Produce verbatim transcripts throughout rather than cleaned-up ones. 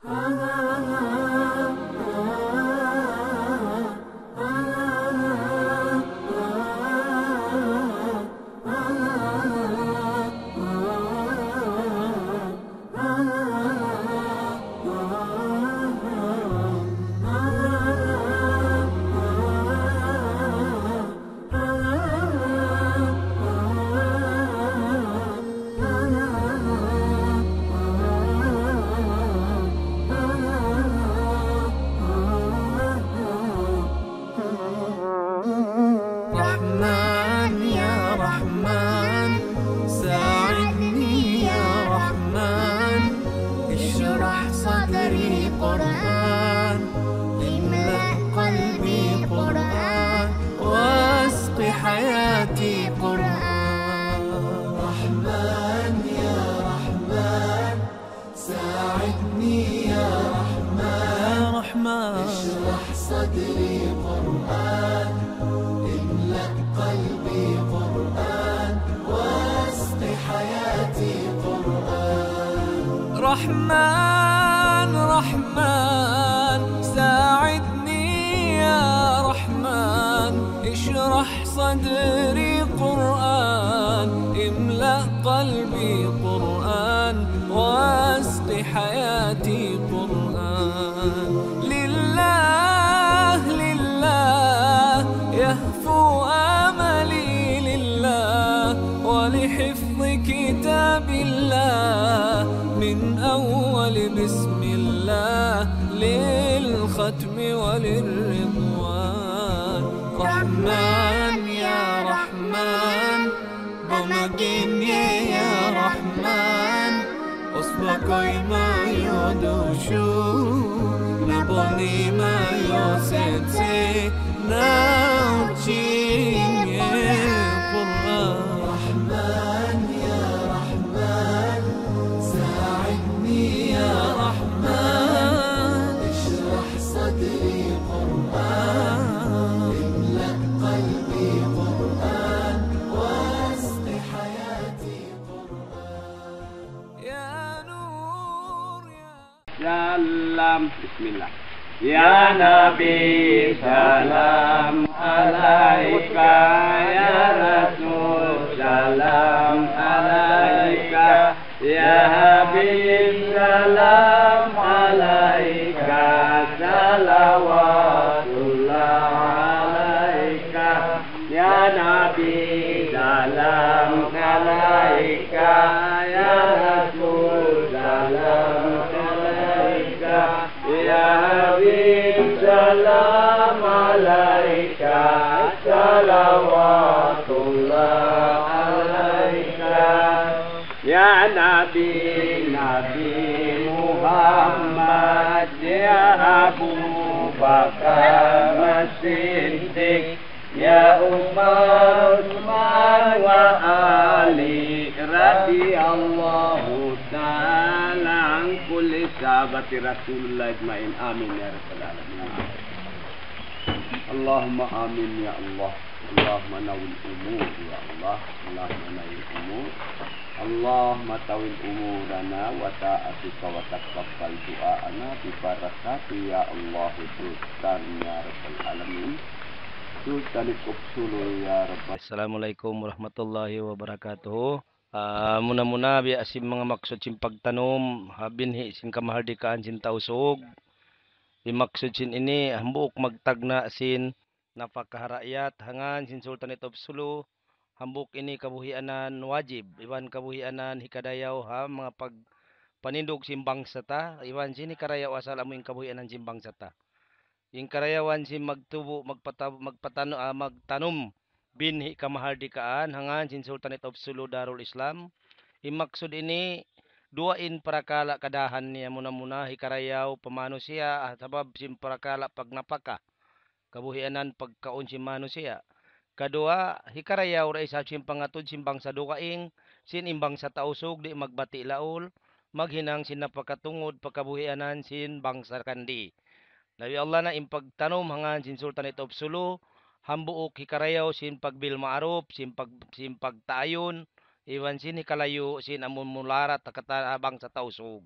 رحمن يا رحمن، ساعدني يا رحمن، اشرح صدري قرآن، املأ قلبي قرآن، واسق حياتي قرآن. رحمن يا رحمن، ساعدني يا رحمن، يا رحمن. اشرح صدري قرآن، املأ قلبي قرآن، واسق حياتي قرآن. رحمن، رحمن، ساعدني يا رحمن، اشرح صدري قرآن، املأ قلبي قرآن، واسق حياتي قرآن. لله، لله، يهفو آملي لله، ولحفظ كتاب الله، من أول بسم الله للختم وللرضوان. رحمن يا رحمن، bamagin ye ya Rahman, usba koy mayo dusu, na boni mayo sense, na uchin ye Qur'an. رحمن يا رحمن، ساعدني يا رحمن، اشرح صدري قرآن، املأ قلبي قرآن، واسق حياتي قرآن. يا نور يا سلام. بسم الله. يا نبي سلام عليك، يا رسول سلام عليك، يا حبيب سلام عليك، صلوات الله عليك. يا نبي سلام عليك، يا رسول سلام عليك، يا حبيب سلام عليك، صلوات الله عليك. يا نبي، نبي محمد، يا أبو بكر الصديق، يا عمر، عثمان وعلي، رضي الله تعالى عن كل صحابة رسول الله أجمعين. آمين يا رب العالمين. اللهم آمين يا الله. اللهم نول أمور يا الله. اللهم نول أمور. اللهم طول أمورنا وطاعتك وتقبل دعاءنا ببركات يا الله سلطان يا رب العالمين. Sultan Top Sulu ya Rabbal. Assalamualaikum warahmatullahi wabarakatuh. Ah, muna-muna, biya' sin manga maksud sin pagtanum ha binhi' sin kamahardikaan sin Tausug. In maksud sin ini, hambuuk magtagna' sin napaka ha raayat, ha ngan sin Sultanate of Sulu, hambuuk ini kabuhianan wajib, iban kabuhianan hikarayaw ha manga pag-, panindug sin bangsa ta, iban sin hikarayaw asal amu in kabuhianan sin bangsa ta. In karayawan sin magtubu', magpata-, magpatanu-, ah, magtanum binhi' kamahardikaan, ha ngan sin Sultanate of Sulu Darul Islam. In maksud ini, duwa in parakala' kadahan niya, muna-muna, hikarayaw pa manusiya', ah, sabab sin parakala' pagnapaka, kabuhianan pagkaun sin manusiya'. Kaduwa, hikarayaw da isab sin pangatud sin bangsa dugaing, sin in bangsa Tausug di' magbati' laul, maghinang sin napaka tungud pa kabuhianan sin bangsa Kandi. Labi Allah na in pagtanum ha ngan sin Sultanate of Sulu, hambuuk hikarayaw sin pagbil ma'ruf, sin pag-, sin pagtaayun, iban sin hikalayu' sin amun mularat ha kata-, bangsa Tausug.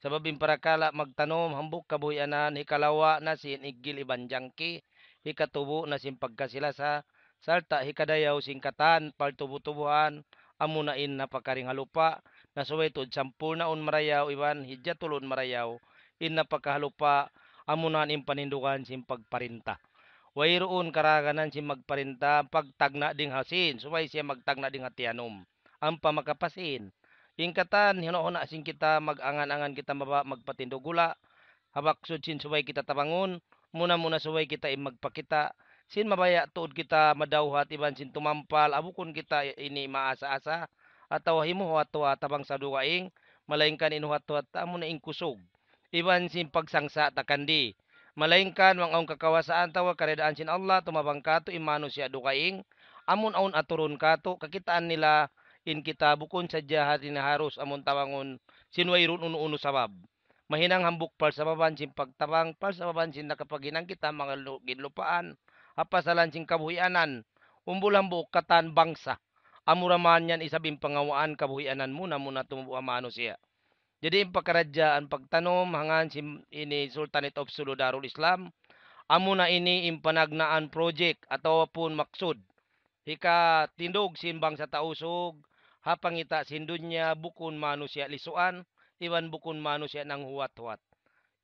Sabab in parakala' magtanum hambuuk kabuhianan, hikalawa' na sin iggil iban jangki, hikatubu' na sin pagkasi-lasa, sarta' hikadayaw sin katan paltubu-tubuhan, amuna in napakari ha lupa', na subay tuud sampurnaun marayaw iban hijatulun marayaw, in napaka ha lupa', amuna in panindugan sin pagparinta. Wayruun karaganan sin magparinta, pagtagna' dayn ha sin, subay siya magtagna' dayn ha tiyanum. Ampa makapasin. In katan, hinu-huna sin kita, mag-angan-angan kita mabaya' magpatindug hula', ha maksud sin subay kita tabangun, muna-muna subay kita in magpakita', sin mabaya' tuud kita madawhat iban sin tumampal, ha bukun kita ini maasa-asa, atawa himuhuwat-huwat ha bangsa dugaing, malaingkan in huwat-huwat ta amuna in kusug. Iban sin pagsangsa' ta kandi. Malaingkan bang awn kakawasaan atawa karidaan sin Allah, tumabang kātu' in manusiya' dugaing, amun awn aturun kātu', kakitaan nila in kita bukun sadja hati na harus amun tabangun sin wayruun unu-unu sabab. Mahinang hambuuk palsababan sin pagtabang, palsababan sin nakapaghinang kita manga lu-, ginlupaan, ha pasalan sin kabuhianan, umbul hambuuk katan bangsa. Amura man yan isab in pangawaan kabuhianan muna-muna tumubu' ha manusiya'. Jadi in pakaradjaan pagtanum, hangkan sin ini Sultanate of Sulu Darul Islam, amuna ini in panagnaan project atawa pun maksud hikatindug sin bangsa Tausug, ha pangita' sin dunya bukun manusiya' lisuan, iban bukun manusiya' nanghuwat-huwat.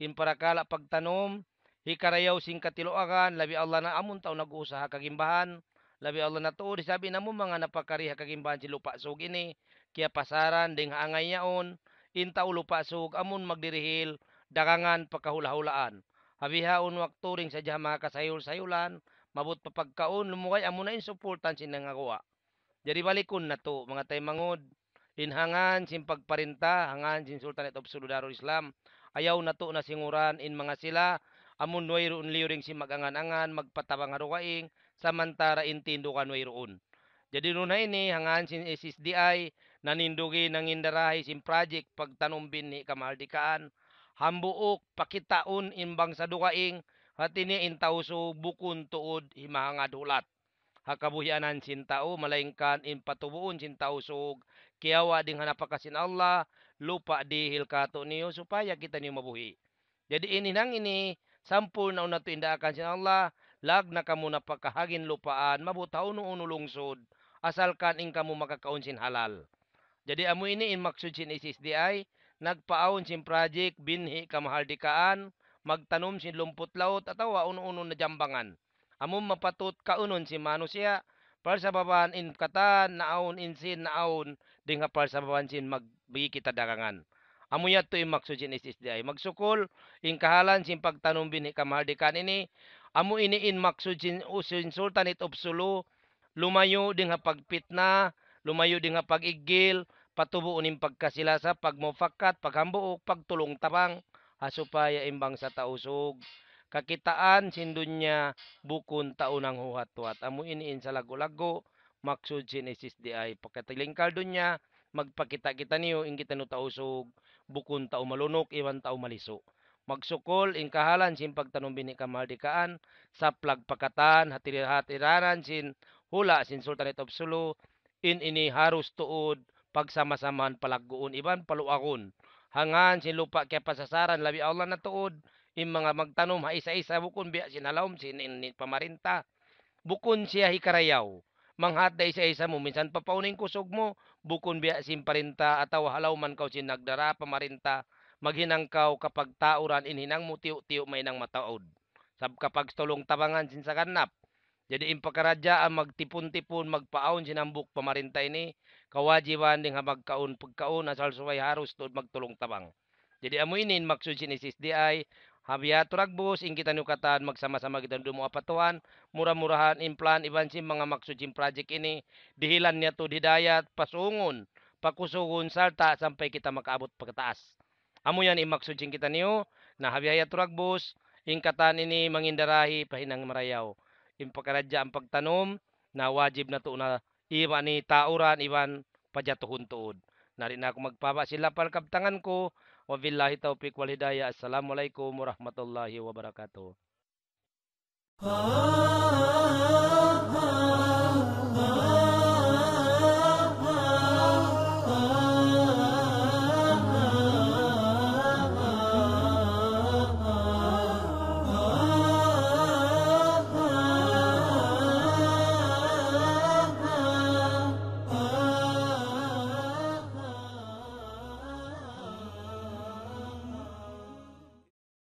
In parakala' pagtanum, hikarayaw sin katiluagan, labi Allah na amun tau nag-uusaha kagimbahan, labi Allah na tuud isab in amun manga napakari ha kagimbahan sin Lupa' Sug ini, kiyapasaran dayn ha angay yaun, in tau Lupa' Sug amun magdirihil, dagangan pakahula'-hulaan. Ha bihaun waktu dayn sadja ha manga kasayul-sayulan, maabut pa pagkaun, lumugay amuna in supultan sin nangaguwa'. Jadi balikun natu', manga taymanghud, in hangkan sin pagparinta, hangkan sin Sultanate of Sulu Darul Islam, ayaw natu' na singuran in manga sila, amun wayruun liyuring sin mag-angan-angan, magpatabang ha dugaing, samantara in tindugan wayruun. Jadi duun ha ini, hangkan sin S S D I, nanindugi, nangindarahi sin project pagtanum binhi' kamahardikaan, hambuuk pakitaun in bangsa dugaing, hati niya in Tausug bukun tuud himahangad hulat ha kabuhianan sin tau, malaingkan in patubuun sin Tausug, kiyawa' dayn ha napaka sin Allah, lupa' dihil kātu'niyu, supaya kitaniyu mabuhi'. Jadi in hinang ini, sampurnaun natu' in daakan sin Allah, lāgi' na kamu napaka ha ginlupaan, maabut ha unu-unu lungsud, asalkan in kamu makakaun sin halal. Jadi amu ini in maksud sin S S D I, nagpaawn sin project, binhi' kamahardikaan, magtanum sin lumput laut, atawa unu-unu na jambangan. Amun mapatut kaunun sin manusiya', parsababan in katan naawn, in sin naawn, dayn ha parsababan sin magbigi kita dagangan. Amu yadtu in maksud sin S S D I. Magsukul, in kahalan sin pagtanum binhi' kamahardikaan ini, amu ini in maksud sin, sin Sultanate of Sulu, lumayu' dayn ha pagpitna, lumayu' dayn ha pag-iggil, patubuun in pagkasi-lasa, pagmupakat, paghambuuk, pagtulung-tabang, ha supaya in bangsa Tausug kakitaan sin dunya bukun tau nanghuwat-huwat. Amu ini in salaggu'-laggu', maksud sin S S D I. Pakatilingkal dunya, magpakita' kitaniyu, in kitaniyu Tausug, bukun tau malunuk, iban tau malisu'. Magsukul, in kahalan sin pagtanum binhi' kamahardikaan, saplag pa katan, hati-, hatiranan sin hula' sin Sultanate of Sulu, in ini harus tuud pagsama-samahan palagguun iban paluagun. Hangkan sin lupa' kiyapasasaran labi awla na tuud, in manga magtanum ha isa-isa bukun biya' sin ha lawm sin ini pamarinta. Bukun siya hikarayaw. Manghat da isa-isa mu, minsan pa pauna in kusug mu, bukun biya' sin parinta atawa ha lawm man kaw sin nagdara pamarinta, maghinang kaw kapagtauran in hinang mu tiyu'-tiyu' mahinang mataud. Sab kapagtulung-tabangan sin saganap. Jadi in pakaradjaan magtipun-tipun, magpaawn sin hambuuk pamarinta ini, kawajiban dayn ha magkaun pagkaun, asal subay harus tuud magtulung-tabang. Jadi amu ini in maksud sin S S D I, ha biya' tu dagbus, in kitaniyu katan, magsama-sama kita dumuwaa pa Tuhan, mura-murahan in plan iban sin manga maksud sin project ini, dihilan niya tuud hidayat, pasungun, pakusugun, sarta' sampay kita makaabut pa kataas. Amu yan in maksud sin kitaniyu, na ha biya' tu dagbus, in katan ini mangindarahi pa hinang marayaw. In pakaradjaan pagtanum, na wajib natu' na iban ini tauran iban pajatuhun tuud. Na di' na aku magpahaba' sin lapal kabtangan ku. Wabillahi tawfiq wal hidayah. Assalamu alaykum warahmatullahi wabarakatuh.